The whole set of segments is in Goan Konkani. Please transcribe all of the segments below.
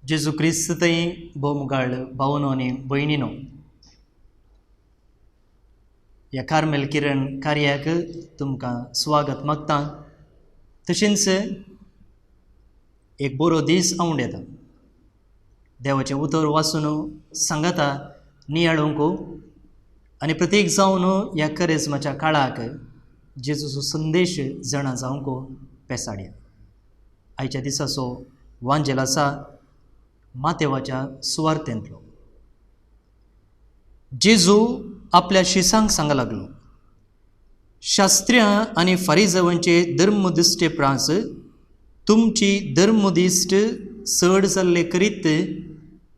जेजू क्रिस्त थंय भोव भावनो आनी भयणीनो, ह्या कार्मेल किरण कार्याक तुमकां स्वागत मागता. तशेंच एक बरो दीस आवड येता देवाचें उतर वाचून सांगाता नियाळूंक आनी प्रत्येक जावन ह्या करेज्माच्या काळाक जेजूचो संदेश जाणा जावंक पेसाडया. आयच्या दिसाचो वांजेल आसा मातेवाच्या सुवार्थेंतलो. जेजू आपल्या शिसांक सांगा लागलो, शास्त्र्यां आनी फारिजवांचे धर्मदिश्टे प्रास तुमची धर्मदिश्ट चड जाल्ले करीत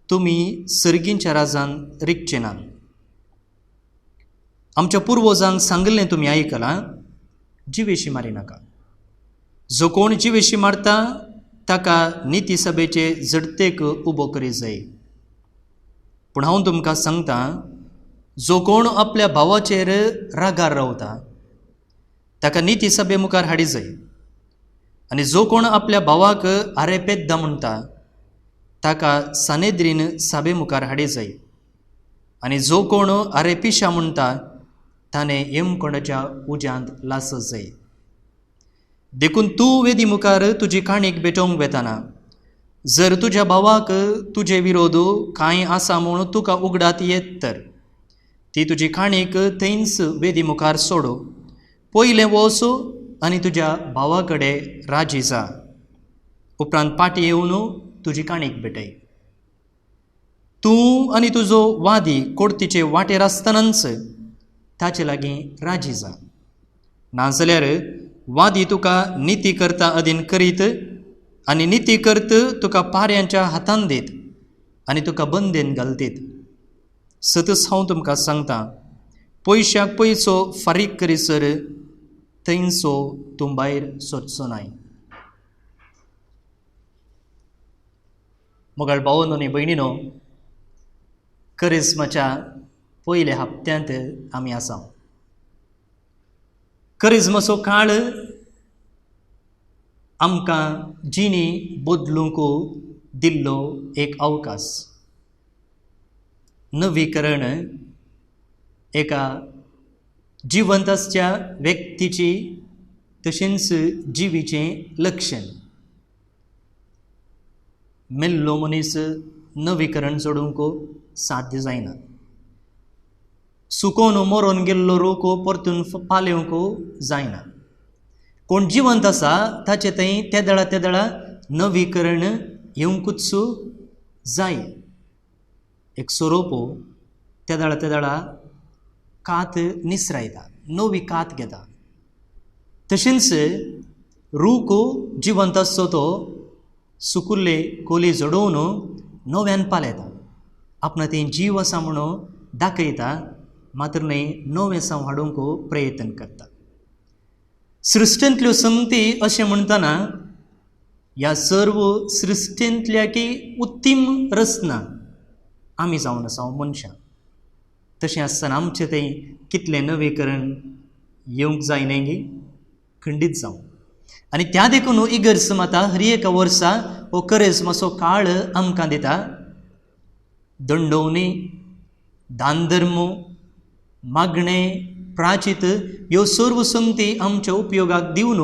तुमी सर्गींच्या राजान रिगचे नात. आमच्या पुर्वजांक सांगिल्लें तुमी आयकलां, जिवेशी मारी नाका. जो कोण जिवेशी मारता ताका निती सभेचे झडतेक उबो करी जाय. पूण हांव तुमकां सांगता, जो कोण आपल्या भावाचेर रागार रावता ताका निती सभे मुखार हाडी जाय, आनी जो कोण आपल्या भावाक आरे पेद्दा म्हणटा ताका सानेद्रीन सभे मुखार हाडी जाय, आनी जो कोण आरे पिशा म्हणटा ताणें यमकोंडाच्या उज्यांत लासत जाय. देखून तूं वेदी मुखार तुजी काणीक भेटोवंक वेताना जर तुज्या भावाक तुजे विरोध कांय आसा म्हूण तुका उगडात येत तर ती तुजी काणीक थंयच वेदी मुखार सोडू, पयलें वच आनी तुज्या भावा कडेन राजी जा, उपरांत पाटी येवन तुजी काणीक भेटय. तूं आनी तुजो वादी कोर्तीचे वाटेर आसतनाच ताचे लागीं राजी जा, नाजाल्यार वादी तुका निती करता अधीन करीत आनी निती करत तुका पाऱ्यांच्या हातान दीत आनी तुका बंदेन घालतीत. सतच हांव तुमकां सांगता, पयशाक पयसो फारीक करीसर थंयचो तूं भायर सरचो नाय. मोगाळ भावनो आनी भयणीनो, करिज्माच्या पयल्या हप्त्यांत आमी आसा. करिज्माचो काळ आमकां जिणी बदलूंक दिल्लो एक अवकाश. नवीकरण एका जिवंत आसच्या व्यक्तीची तशेंच जिवीचें लक्षण. मेल्लो मनीस नवीकरण जोडूंक साध्य जायना. सुकोवन मरोन गेल्लो रोख परतून पालेवंक जायना. कोण जिवंत आसा ताचे थंय तेदळा तेदळा नवीकरण येवंकूच जाय. एक सोरोप तेदळा तेदळा कात निसरायता, नवी कात घेता. तशेंच रूख जिवंत आसचो तो सुकुल्ले कोली जडोवन नव्यान पालेता, आपणा थंय जीव आसा म्हणून दाखयता, मात्र न्हय नवें साव हाडूंक प्रयत्न करता. सृश्टींतल्यो संगती अशें म्हणटना ह्या सर्व सृश्टींतल्या की उत्तीम रचना आमी जावन आसा मनशां. तशें आसतना आमचें थंय कितलें नवीकरण येवंक जाय न्हय गी, खंडीत जावं. आनी त्या देखून इगर्ज माता हर एका वर्सा हो करेज्माचो काळ आमकां दिता. दंडोवणी, दानधर्म, मागणें, प्राचीत ह्यो सर्व संगती आमच्या उपयोगाक दिवन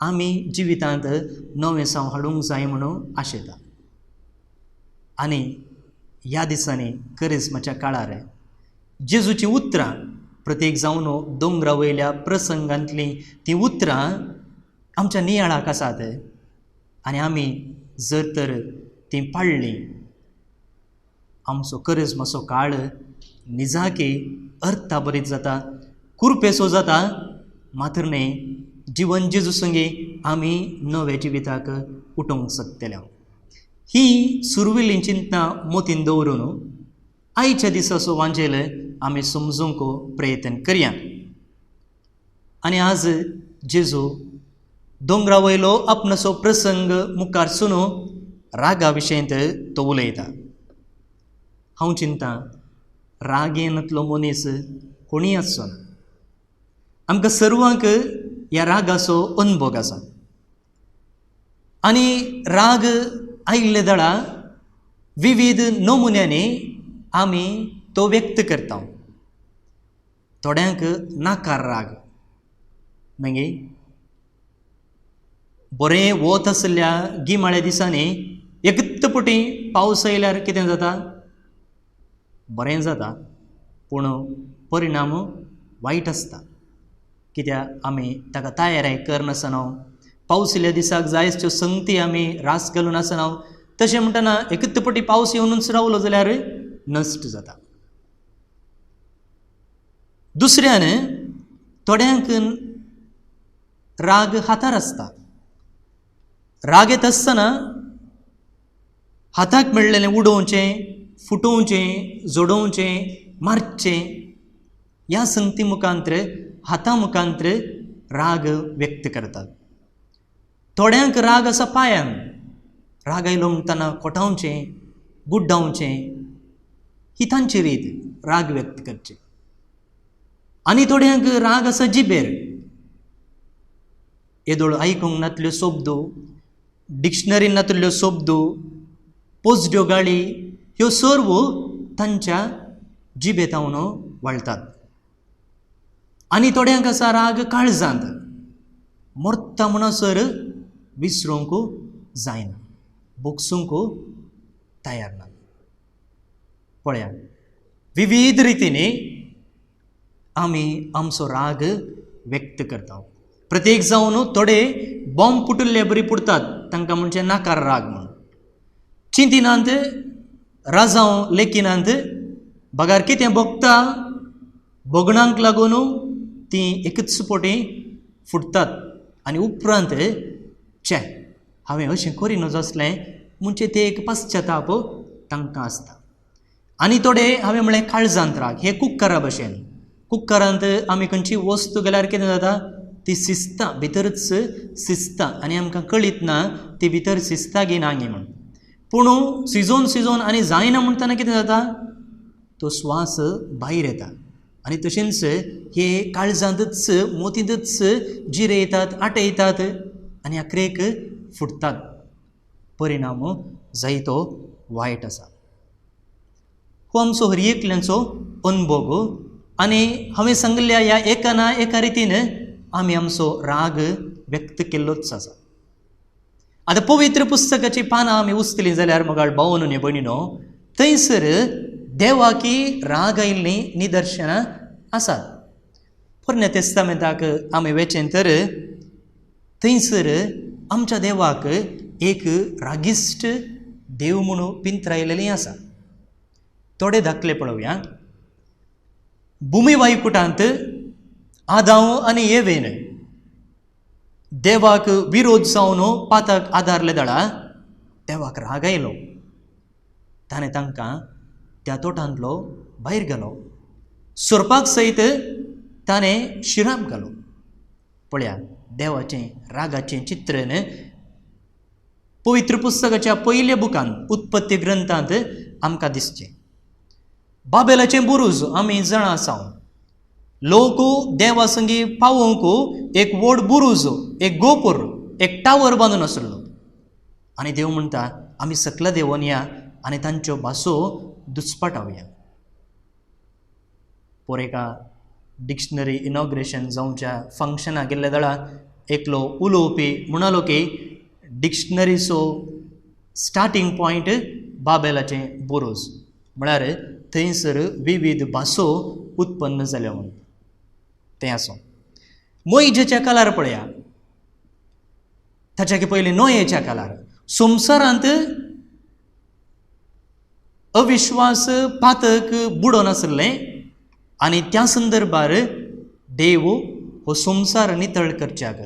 आमी जिवितांत नवें साव हाडूंक जाय म्हणून आशेता. आनी ह्या दिसांनी करिज्माच्या काळार जेजूचीं उतरां प्रत्येक जावन दोंगरा वयल्या प्रसंगांतलीं तीं उतरां आमच्या नियाळाक आसात, आनी आमी जर तर तीं पाळ्ळीं आमचो करिज्माचो काळ निजाकी अर्थाभरीत जाता, कुरपेसो जाता. मात्र न्हय जिवन जेजू संगी आमी नव्या जिविताक उठोवंक शकतले. ही सुरवेलीं चिंतना मोतीन दवरून आयच्या दिसाचो वांजेल आमी समजूंक प्रयत्न करया. आनी आज जेजू दोंगरा वयलो आपणाचो प्रसंग मुखार सुन रागा विशयंत तो उलयता. हांव चिंता राग येनातलो मनीस कोणीय आसचो ना. आमकां सर्वांक ह्या रागाचो अनुभव आसा. आनी राग आयिल्ले दळा विविध नमुन्यांनी आमी तो व्यक्त करता. थोड्यांक नाकार राग, मागीर बरें वत आशिल्ल्या गिमाळ्या दिसांनी एकच पटी पावस आयल्यार कितें जाता? बरें जाता, पूण परिणाम वायट आसता. कित्याक आमी ताका तयारी करनासतना, पावस येयल्या दिसाक जाय त्यो संगती आमी रास घालून आसना. तशें म्हणटना एकच पटी पावस येवनूच रावलो जाल्यार नश्ट जाता. दुसऱ्यान थोड्यांक राग हातार आसता. राग येत आसतना हाताक मेळ्ळेलें उडोवचें, फुटोवचें, जोडोवचें, मारचें, ह्या संगती मुखांत्र हाता मुखांत्र राग व्यक्त करतात. थोड्यांक राग आसा पांयान. राग आयलो म्हणटना कोटावचें, गुड्डावचें, ही तांची रीत राग व्यक्त करचे. आनी थोड्यांक राग आसा जिबेर. येदोळ आयकूंक नातल्यो शब्द, डिक्शनरी नातल्यो शब्द, पोजड्यो गाळी ह्यो सर्व तांच्या जिबेतावन वळटात. आनी थोड्यांक आसा राग काळजांत, मरता म्हणसर विसरूंक जायना, भोगसूंक तयार ना. पळया, विविध रितीनी आमी आमचो राग व्यक्त करता. प्रत्येक जावन थोडे बॉम्ब फुटिल्ले बरी पुरतात, तांकां म्हणजे नाकार राग म्हूण. चिंतिनात, राजांव लेखिनात, बगार कितें भोगता, भोगणांक लागून तीं एकच पटी फुटतात आनी उपरांत चे हांवें अशें करी नजो आसलें म्हणजे ते एक पश्चाताप तांकां आसता. आनी थोडे हांवें म्हणलें काळजांत राग, हे कुकरा भशेन. कुकरांत आमी खंयची वस्तू गेल्यार कितें जाता, ती शिजता, भितरच शिजता आनी आमकां कळीत ना ती भितर शिजता गी ना गी म्हूण. पूण शिजोवन शिजोवन आनी जायना म्हणटना कितें जाता, तो श्वास भायर येता आनी तशेंच हे काळजांतच मोतींतच जिरयतात, आटयतात आनी आखरेक फुटतात. परिणाम जायतो वायट आसा. हो आमचो हर एकल्याचो अनुभव आनी हांवें सांगिल्ल्या ह्या एका ना एका रितीन आमी आमचो राग व्यक्त केल्लोच आसा. आतां पवित्र पुस्तकाची पानां आमी उस्तलीं जाल्यार मगाळ भावनो आनी भयणीनो, थंयसर देवाकी राग आयिल्लीं निदर्शनां आसात. पोरण्या तेस्तामेंताक आमी वेचें तर थंयसर आमच्या देवाक एक रागिश्ट देव म्हणून पिंत्रायलेली आसा. थोडे दाखले पळोवया. भुमी वायुकुटांत आदांव आनी येवेन देवाक विरोध जावन पाताक आदारले दळा देवाक राग आयलो. ताणें तांकां त्या तोटांतलो भायर घालो, सोरपाक सयत ताणें शिराप घालो. पळया देवाचें रागाचें चित्रण पवित्र पुस्तकाच्या पयल्या बुकान उत्पत्ती ग्रंथांत आमकां दिसचें. बाबेलाचें बुरूज आमी जाणा आसा, लोक देवा संगी पावोवंक एक व्हड बुरूज, एक गोपूर, एक टावर बांदून आसलो आनी देव म्हणटा आमी सकला देंवोन या आनी तांच्यो भासो दुस्पाटावया. पोर एका डिक्शनरी इनॉग्रेशन जावच्या फंक्शनाक गेल्ल्या दळा एकलो उलोवपी म्हणालो की डिक्शनरीचो स्टार्टींग पॉयंट बाबेलाचें बुरूज, म्हळ्यार थंयसर विविध भासो उत्पन्न जाल्यो म्हूण. तें आसूं. मोइजेच्या कालार पळया, ताच्या पयलीं नोयेच्या कालार संवसारांत अविश्वास पातक बुडोवन आशिल्लें आनी त्या संदर्भार देव हो संवसार नितळ करच्याक,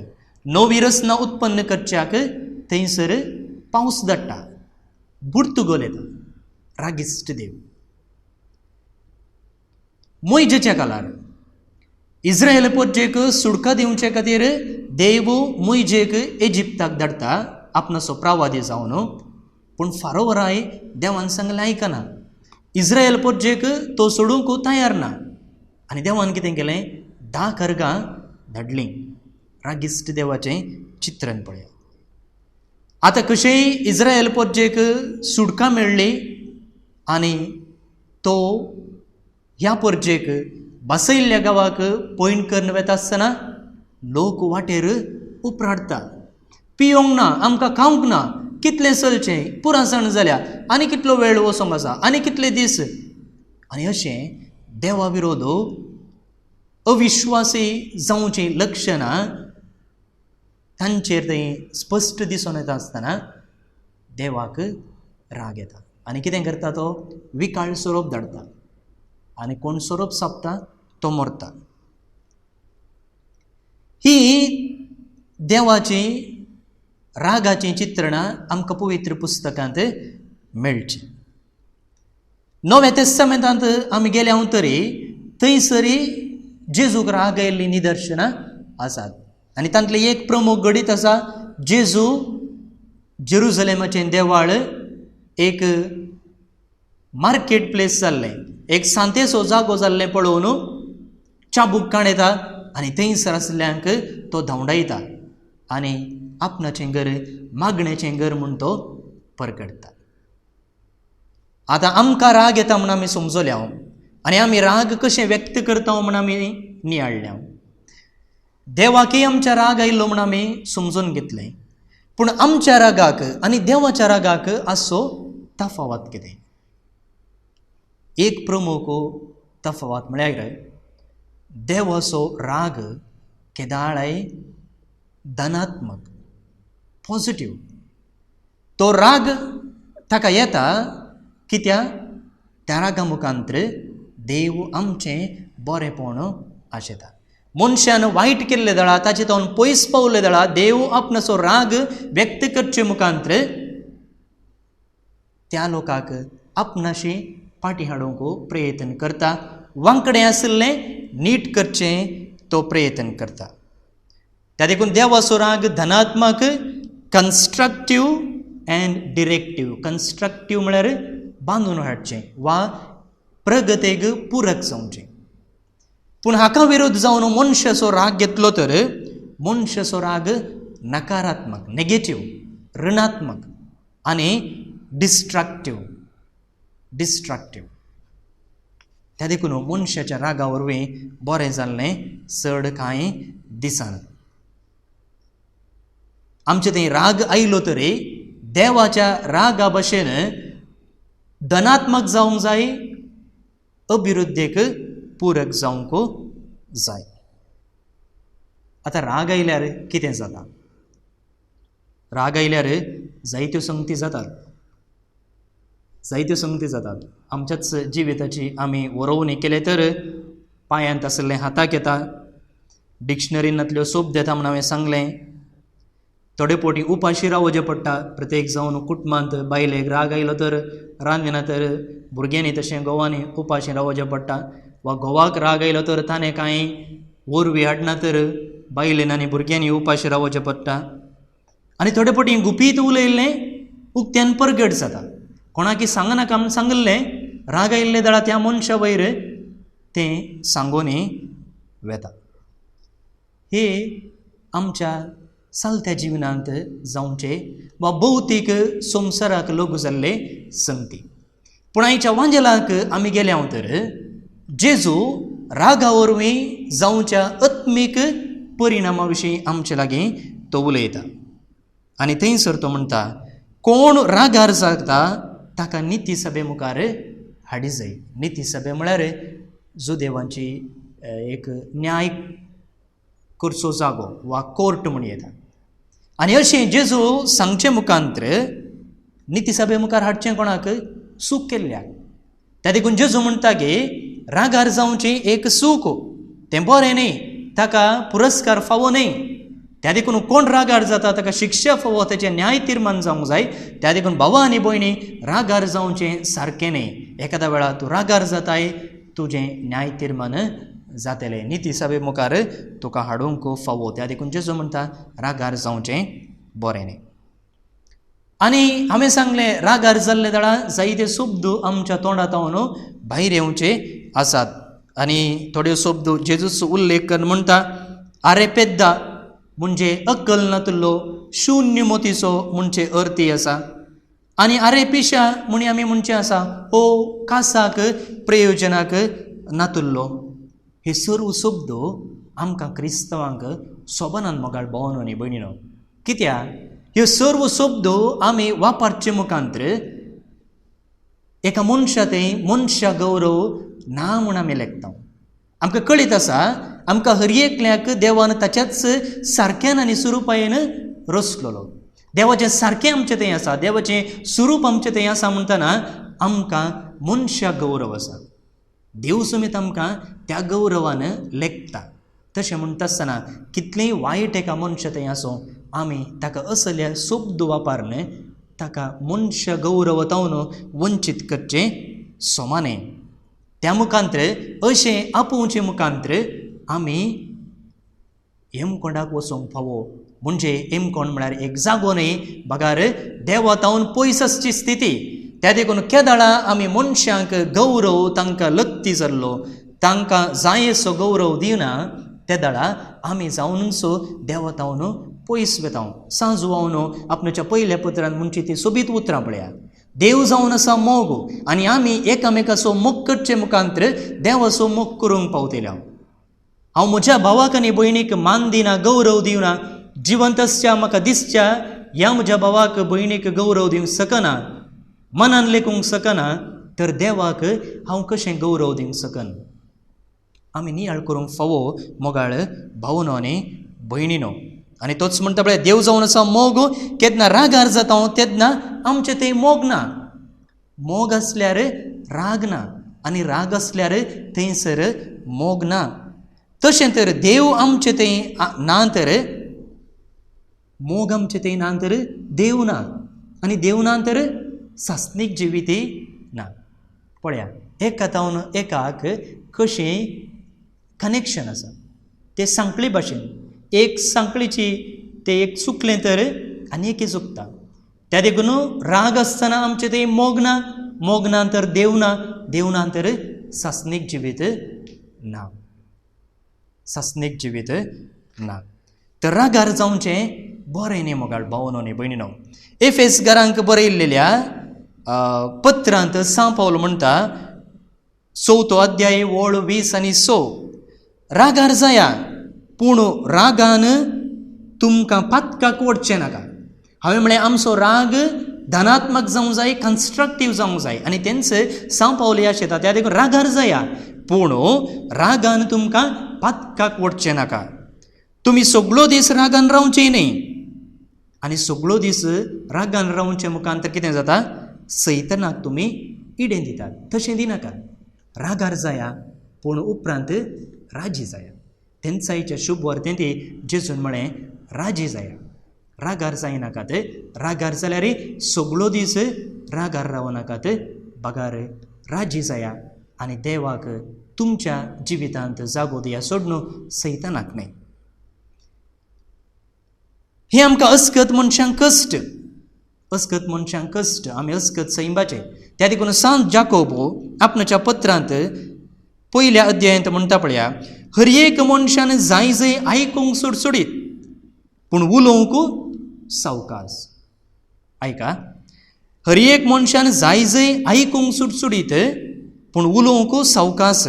नवी रचना उत्पन्न करच्याक थंयसर पावस धाडटा, बुडतुगोल येता. रागिश्ट देव. मोइजेच्या कालार इस्रायल पोरजेक सुडका दिवचे खातीर देव मोइजेक इजिप्ताक धाडटा आपणाचो प्रवादी जावन. पूण फारोवराय देवान सांगलें आयकना, इस्रायल पोरजेक तो सोडूंक तयार ना आनी देवान कितें केलें, 10 खरगां धाडलीं. रागिश्ट देवाचें चित्रण पळया. आतां कशेंय इस्रायल पोरजेक सुटका मेळ्ळी आनी तो ह्या पोरजेक बसयल्ल्या गांवाक पयण करून वता आसतना लोक वाटेर उपराडटा. पियोंक ना, आमकां खावंक ना, कितलें चलचें, पुरासण जाल्या, आनी कितलो वेळ वचोंक आसा, आनी कितले दीस. आनी अशें देवा विरोध अविश्वासी जावचीं लक्षणां तांचेर थंय स्पश्ट दिसून येता आसतना देवाक राग येता आनी कितें करता तो विकाळ सोरोप धाडटा आनी कोण सोरोप सोंपता तो मरता. ही देवाची रागाचीं चित्रणां आमकां पवित्र पुस्तकांत मेळची. नव्या तेस्तामेंतांत आमी गेल्या तरी थंयसरी जेजूक राग आयिल्लीं निदर्शनां आसात आनी तांतलें एक प्रमुख घडीत आसा जेजू जेरुजलेमाचें देवाळ एक मार्केट प्लेस जाल्लें, एक सांतेचो जागो जाल्लें पळोवन चाबूक काणयता आनी थंयसर आसल्ल्यांक तो धांवडायता आनी आपणाचें घर मागण्याचें घर म्हूण तो परगटता. आतां आमकां राग येता म्हूण आमी समजल्या आनी आमी राग कशें व्यक्त करता म्हूण आमी नियाळ्ळ्या. देवाकय आमच्या राग आयिल्लो म्हूण आमी समजून घेतलें, पूण आमच्या रागाक आनी देवाच्या रागाक आसचो तफावत कितें? एक प्रमुख तफावत म्हळ्यार देवाचो राग केदाळाय धनात्मक, पॉझिटीव. तो राग ताका येता कित्याक त्या रागा मुखांतर देव आमचें बरेंपण आशेता. मनशान वायट केल्ले दळा ताचे तावन पयस पावले दळा देव आपणाचो राग व्यक्त करचे मुखांतर त्या लोकांक आपणाशी फाटीं हाडूंक प्रयत्न करता, वांकडें आशिल्लें नीट करचें तो प्रयत्न करता. त्या देखून देवाचो राग धनात्मक, कन्स्ट्रक्टीव अँड डिरेक्टीव. कन्स्ट्रक्टीव म्हळ्यार बांदून हाडचें वा प्रगतेक पुरक जावचें. पूण हाका विरोध जावन मनशाचो राग घेतलो तर मनशाचो राग नकारात्मक, नेगेटीव, ऋणात्मक आनी डिस्ट्रक्टीव, डिस्ट्रक्टीव. त्या देखून मनशाच्या रागा वरवीं बरें जाल्लें चड कांय दिसना. आमचे थंय राग आयलो तरी देवाच्या रागा भशेन धनात्मक जावंक जाय, अभिवृद्धीक पूरक जावंक जाय. आतां राग आयल्यार कितें जाता? राग आयल्यार जायत्यो संगती जातात, जायत्यो संगती जातात. आमच्याच जिविताची आमी वरोवणी केले तर पांयांत आशिल्लें हाताक येता, डिक्शनरींतल्यो सोप येता म्हूण हांवें सांगलें. थोडे पोटी उपाशी रावचें पडटा. प्रत्येक जावन कुटुंबांत बायलेक राग आयलो तर रांदिना तर भुरग्यांनी तशें घोवांनी उपाशी रावचें पडटा, वा घोवाक राग आयलो तर ताणें कांय वरवी हाडना तर बायलेन आनी भुरग्यांनी उपाशी रावचें पडटा. आनी थोडे पोटी गुपीत उलयल्लें उक्त्यान परगट जाता. कोणाकी सांगनाका म्हूण सांगिल्लें राग आयिल्ले दळा त्या मनशा वयर तें सांगोनी वेता. हे आमच्या चलत्या जिवनांत जावचे वा भौतीक संवसाराक लागू जाल्ले संगती. पूण आयच्या वांजेलाक आमी गेल्या तर जेजू रागा वरवीं जावच्या आत्मीक परिणामा विशीं आमचे लागीं तो उलयता आनी थंयसर तो म्हणटा कोण रागार जाता ताका निती सभे मुखार हाडी जाय. निती सभे म्हळ्यार जुदेवांची एक न्याय करचो जागो वा कोर्ट म्हण येता. आनी अशें जेजू सांगचे मुखांतर निती सभे मुखार हाडचें कोणाक? चूक केल्ल्याक. त्या देखून जेजू म्हणटा की रागार जावचें एक चूक, तें बरें न्ही, ताका पुरस्कार फावो न्ही. त्या देखून कोण रागार जाता ताका शिक्षा फावो, ताचें न्याय तिर्मान जावंक जाय. त्या देखून भावा आनी भयणी रागार जावचें सारकें न्ही. एखाद्या वेळार तूं रागार जाताय तुजें न्याय तिर्मान जातलें, निती सभे मुखार तुका हाडूंक फावो. त्या देखून जेजू म्हणटा रागार जावचें बरें न्ही. आनी हांवें सांगलें रागार जाल्ले दळा जायते शब्द आमच्या तोंडांत भायर येवचे आसात. आनी थोड्यो शब्द जेजूच उल्लेख करून म्हणटा आरे पेद्दा, म्हणजे अक्कल नातलो, शुन्य मोतीचो म्हणचे अर्थी आसा. आनी आरे पिशा म्हणी आमी म्हणचें आसा, हो कासाक प्रयोजनाक नातुल्लो. हे सर्व शब्द आमकां क्रिस्तांवांक सोबनान मोगाळ भावानो आनी भयणीनो. कित्याक ह्यो सर्व शब्द आमी वापरचे मुखांतर एका मनशा थंय मनशा गौरव ना म्हूण आमी लेखता. आमकां कळीत आसा आमकां हर एकल्याक देवान ताच्याच सारक्यान आनी स्वरुपायेन रचलेलो. देवाचें सारकें आमचें थंय आसा, देवाचें स्वरूप आमचें थंय आसा म्हणटना आमकां मनशा गौरव आसा. देव समेत आमकां त्या गौरवान लेखता. तशें म्हणटा आसतना कितलेंय वायट एका मनशा थंय आसूं आमी ताका असल्या शब्द वापरून ताका मनशा गौरवतावन वंचीत करचें सोमाने. त्या मुखांतर अशें आपोवचे मुखांतर आमी हेमकोंडाक वचूंक फावो. म्हणजे हेमकोंड म्हळ्यार एक जागो न्हय, बगार देवा तावन पयस आसची स्थिती. त्या देखून केदाळा आमी मनशांक गौरव तांकां लत्ती जाल्लो, तांकां जायसो गौरव दिना, तेदाळा आमी जावनूच देवा तावन पयस वेता. सांजवावन आपणाच्या पयल्या पत्रान म्हणची ती सोबीत उतरां पळया, देव जावन आसा मोग आनी आमी एकामेकाचो मोग करचे मुखांतर देवाचो मोग करूंक पावतले. हांव म्हज्या भावाक आनी भयणीक मान दिना, गौरव दिवना, जिवंत आसच्या म्हाका दिसच्या ह्या म्हज्या भावाक भयणीक गौरव दिवंक शकना, मनान लेखूंक शकना, तर देवाक हांव कशें गौरव दिवंक शकन? आमी नियाळ करूंक फावो मोगाळ भावनो आनी भयणीनो. आनी तोच म्हणटा पळय, देव जावन आसा मोग, केन्ना रागार जाता तेन्ना आमचें थंय मोग ना. मोग आसल्यार राग ना आनी राग आसल्यार थंयसर मोग ना. तशें तर देव आमचें थंय ना तर मोग आमचें थंय ना तर देव ना आनी देव ना तर सासणीक जिवीतय ना. पळया एका तावन एकाक कशें कनेक्शन आसा ते सांखळी भाशेन. एक सांखळीची ते एक चुकलें तर आनी एक चुकता. त्या देखून राग आसतना आमचें थंय मोग ना, मोग ना तर देव ना, देव ना तर सासणीक जिवीत ना, सासणीक जिवीत ना. तर रागार जावचें बरें न्ही मोगाळ भावनो आनी भयणीनो. एफेस घरांक बरयल्लेल्या पत्रांत सांव पावल म्हणटा, 4 अध्याय ओळ 20 आनी 6, रागार जाया पूण रागान तुमकां पातकाक ओडचें नाका. हांवें म्हळें आमचो राग धनात्मक जावंक जाय, कन्स्ट्रक्टीव जावंक जाय आनी तेंच सांव पावल याद येता. त्या देखून रागार जाया पूण रागान तुमकां पातकाक ओडचें नाका. तुमी सगळो दीस रागान रावचें न्हय आनी सगळो दीस रागान रावचे मुखांतर कितें जाता, सैतनाक तुमी इडें दितात. तशें दिनाका. रागार जाया पूण उपरांत राजी जाया. तेंचायच्या शुभ वार्तेंत जेजून म्हळें राजी जाया, रागार जायनाकात. रागार जाल्यार सगळो दीस रागार रावनाकात, बगार राजी जाया आनी देवाक तुमच्या जिवितांत जागो दिया, सोडून सैतानाक न्हय. हें आमकां अस्कत मनशांक कश्ट, अस्कत मनशांक कश्ट, आमी अस्कत सैंबाचे. त्या देखून सांत जाकोबो आपणाच्या पत्रांत 1 अध्यायांत म्हणटा पळया, हर एक मनशान जाय जंय आयकूंक सुडसुडीत पूण उलोवंक सावकास. आयका, हर एक मनशान जाय जंय आयकूंक सुडसुडीत पूण उलोवंक सावकास,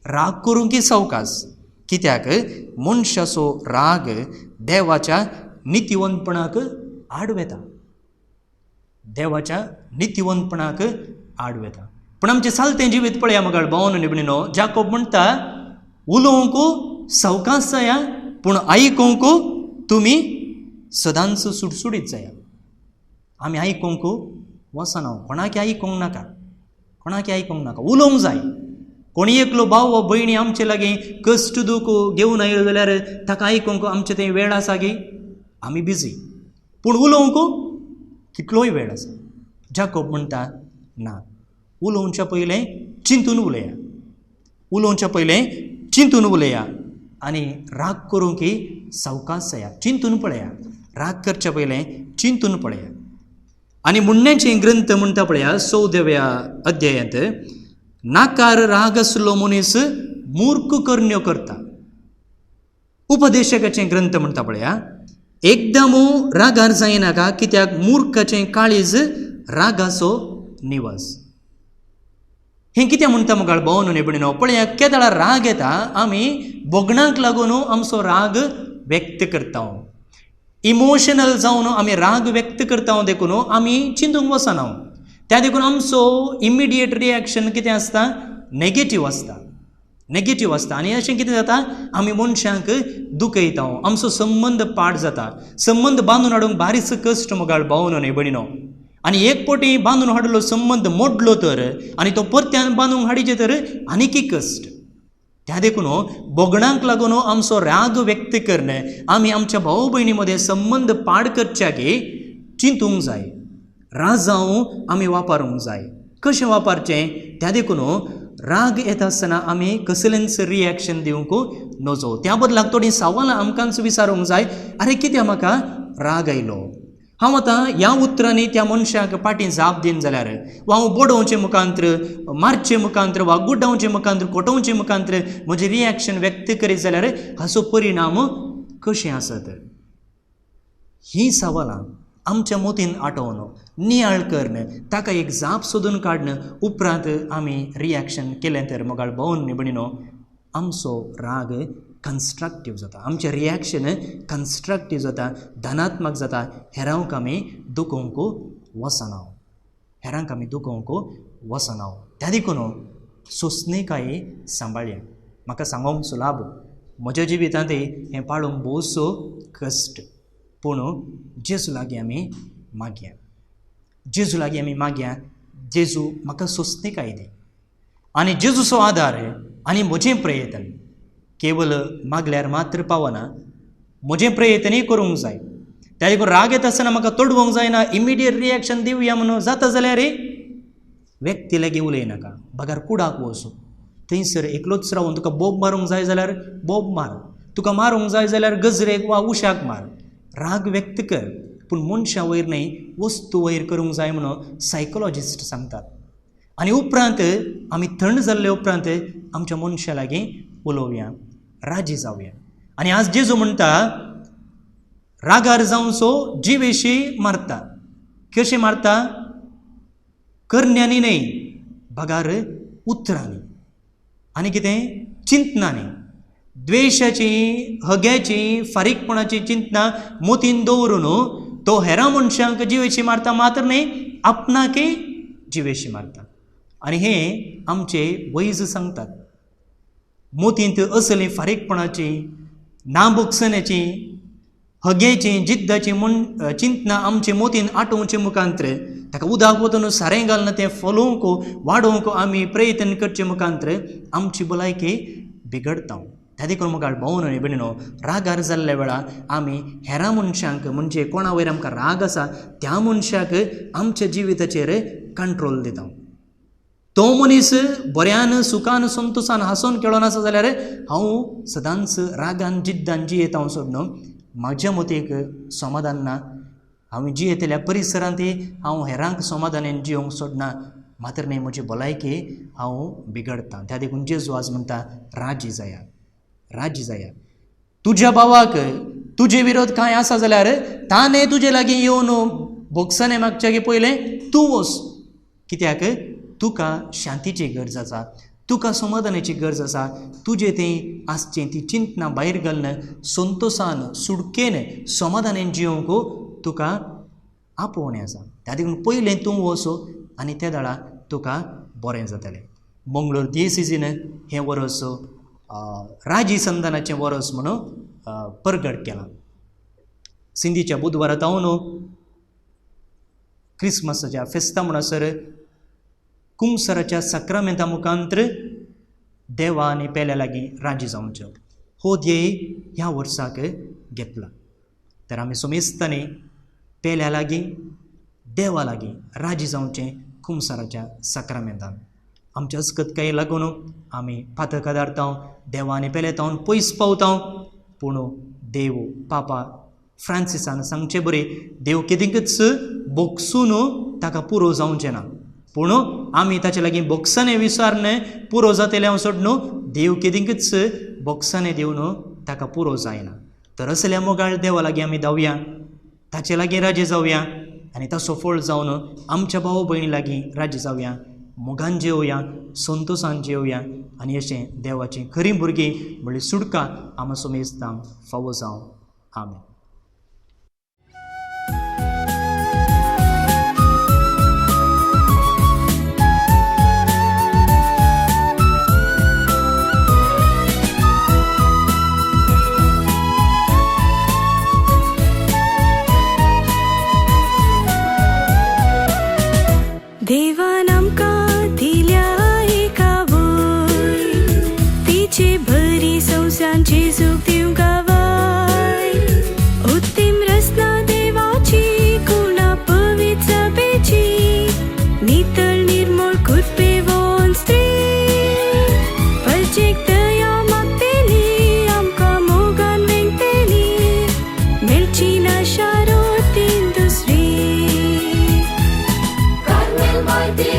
राग करूंक सावकास. कित्याक मनशाचो राग देवाच्या नितिवंतपणाक आड वेता, देवाच्या नितिवंतपणाक आड वेता. पूण आमचें चालतें जिवीत पळया मोगाळ भावानो आनी भयणीनो, जाकोब म्हणटा उलोवंक सावकास जाया पूण आयकूंक तुमी सदांच सुडसुडीत जाया. आमी आयकूंक वचना, कोणाक आयकूंक नाका, कोणाक आयकूंक नाका, उलोवंक जाय. कोणी एकलो भाव वा भयणी आमचे लागीं कश्ट दूख घेवन आयलो जाल्यार ताका आयकूंक आमचे थंय वेळ आसा गी? आमी बिजी, पूण उलोवंक कितलोय वेळ आसा. जाकोब म्हणटा ना, उलोवच्या पयलें चिंतून उलया, उलोवच्या पयलें चिंतून उलया आनी राग करूंक सावकास जाया. चिंतून पळया, राग करच्या पयलें चिंतून पळया. आनी म्हणण्याचे ग्रंथ म्हणटा पळया 14व्या अध्यायांत, नाकार राग आसलो मनीस मूर्ख करण्यो करता. उपदेशकाचें ग्रंथ म्हणटा पळया, एकदम रागार जायनाका कित्याक मूर्खाचें काळीज रागाचो निवास. हें कितें म्हणटा मुखार भोवन न्ही भयणीनो, पळया केदळा राग येता आमी भोगणांक लागून आमचो राग व्यक्त करता. इमोशनल जावन आमी राग व्यक्त करता देखून आमी चिंतूंक वचना. त्या देखून आमचो इमिडिएट रिएक्शन कितें आसता, नेगेटीव आसता, नेगेटीव आसता. आनी अशें कितें जाता, आमी मनशांक दुखयता, आमचो संबंद पाड जाता. संबंद बांदून हाडूंक बारीच कश्ट मुखार भावनो न्ही भयणीनो. आनी एक पटी बांदून हाडलो संबंद मोडलो तर आनी तो परत्यान बांदूंक हाडीचे तर आनीकय कश्ट. त्या देखून भोगणांक लागून आमचो राग व्यक्त करन आमी आमच्या भाव भयणी मदें संबंद पाड करच्याकी चिंतूंक जाय. राजांव आमी वापरूंक जाय. कशें वापरचें? त्या देखून राग येता आसतना आमी कसलेंच रिएक्शन दिवंक नजो. त्या बदलाक थोडीं सवालां आमकांच विचारूंक जाय, आरे कित्याक म्हाका राग आयलो, हांव आतां ह्या उतरांनी त्या मनशाक फाटीं जाप दीन जाल्यार, वा हांव बडोवचे मुखांत्र, मारचे मुखांत्र, वा गुड्डावचे मुखांत्र, कोटोवचे मुखांत्र म्हजें रिएक्शन व्यक्त करीत जाल्यार हाचो परिणाम कशें आसत? हीं सवालां आमच्या मतीन आठोवन नियाळ करून ताका एक जाप सोदून काडून उपरांत आमी रिएक्शन केलें तर मोगाळ भोवन न्ही भयणीनो आमचो राग कन्स्ट्रक्टीव जाता, आमचें रिएक्शन कन्स्ट्रक्टीव जाता, धनात्मक जाता. हेरांक आमी दुखोवंक वचना, हेरांक आमी दुखोवंक वचना. त्या देखून सोंसणीकाय सांबाळया. म्हाका सांगोंक सुलाभ, म्हज्या जिवितांत हें पाळूंक भोवसो कश्ट, पूण जेजू लागीं आमी मागया, जेजू लागीं आमी मागया, जेजू म्हाका सोंसणीकाय दी. आनी जेजूचो आदार आनी म्हजें प्रयत्न केवल मागल्यार मात्र पावना, म्हजें प्रयत्नय करूंक जाय. त्या देखून राग येता आसतना म्हाका तोडवंक जायना, इमिडिएट रिएक्शन दिवया म्हणून जाता जाल्यार व्यक्ती लागीं उलयनाका, बगर कुडाक वचूं, थंयसर एकलोच रावून तुका बोब मारूंक जाय जाल्यार बोब मार, तुका मारूंक जाय जाल्यार गजरेक वा उशाक मार, राग व्यक्त कर, पूण मनशां वयर न्हय वस्तू वयर करूंक जाय म्हणून सायकोलॉजिस्ट सांगतात. आनी उपरांत आमी थंड जाल्ले उपरांत आमच्या मनशां लागीं उलोवया, राजी जावया. आनी आज जेजू म्हणटा रागार जावचो जिवेशी मारता. कशें मारता? करण्यांनी न्हय बगार उतरांनी आनी कितें चिंतनांनी. द्वेशाची, हग्याची, फारीकपणाची चिंतनां मतीन दवरून तो हेरां मनशांक जिवेशी मारता मात्र न्हय आपणाकय जिवेशी मारता. आनी हें आमचे वैज सांगतात. मोतींत असली फारीकपणाची, नाबोगसण्याची, हगेची, जिद्दाची म्हूण चिंतना आमचे मोतीन आटोवचे मुखांत्र ताका उदक वतून सारें घालून तें फलोवंक वाडोवंक आमी प्रयत्न करचे मुखांत्र आमची भलायकी बिगडता. त्या देखून मुखार भोवन न्ही भयणीनो, रागार जाल्ल्या वेळार आमी हेरां मनशांक म्हणजे कोणा वयर आमकां राग आसा त्या मनशाक आमच्या जिविताचेर कंट्रोल दिता. तो मनीस बऱ्यान सुखान संतोशान हांसोन खेळोन आसा जाल्यार हांव सदांच रागान जिद्दान जियेता हांव सोडून म्हाज्या मतीक समाधान ना. हांवें जियेतल्या परिसरांत हांव हेरांक समाधानान जियोवंक सोडना, मात्र न्हय म्हजी भलायकी हांव बिगडटा. त्या देखून जेजू आज म्हणटा राजी जाया, राजी जाया. तुज्या भावाक तुजे विरोध कांय आसा जाल्यार ताणें तुजे लागीं येवन भोगसणें मागच्या की पयलें तूं वच, कित्याक तुका शांतीची गरज आसा, तुका समाधानाची गरज आसा. तुजें तें आसचें ती चिंतना भायर घालून संतोशान सुडकेन समाधानान जियोवंक तुका आपोवणें आसा. त्या देखून पयलें तूं वच आनी त्या वेळार तुका बरें जातलें. मंगळूर दियसिजीन हें वर्स राजी संधानाचें वर्स म्हणून परगट केलां. सिंधीच्या बुधवारा तावन क्रिसमसाच्या फेस्ता म्हणसर कुमसराच्या सक्रामेंता मुखांत्र देवा आनी पेल्या लागीं राजी जावचो हो ध्येय ह्या वर्साक घेतला. तर आमी सोमेस्तांनी पेल्या लागीं देवा लागीं राजी जावचें कुमसराच्या सक्रामेंतान. आमच्या अस्कतकाये लागून आमी पातक आदारता, देवा आनी पेल्या तावन पयस पावता. पूण देव पापा फ्रांसिसान सांगचे बरी देव केदीकच बोगसून ताका पुरो जावचें ना, पूण आमी ताचे लागीं बोगसाने विचारने पुरो जातलें हांव सोडून देव केदीकच बोगसाने दिवन ताका पुरो जायना. तर असल्या मोगाळ देवा लागीं आमी धांवया, ताचे लागीं राजी जावया आनी ताचो फळ जावन आमच्या भाव भयणी लागीं राजी जावया, मोगान जेवया, संतोशान जेवया आनी अशें देवाचीं खरीं भुरगीं म्हणल्यार सुटका आमा सुमेस्तांक फावो जावं. आमेन. देवान आमकां दिल्या एका वय, तिचे बरी संवसांची सुख दिवंक गावाय. उत्तीम रचना देवाची, गुणा पवित्र सभेची, नितळ निर्मळ कृपेवन स्त्री, परजेक दया मागतेली, आमकां मोगान वेंगतेली, मेळची ना शारोतीन दुसरी. कार्मेल मायती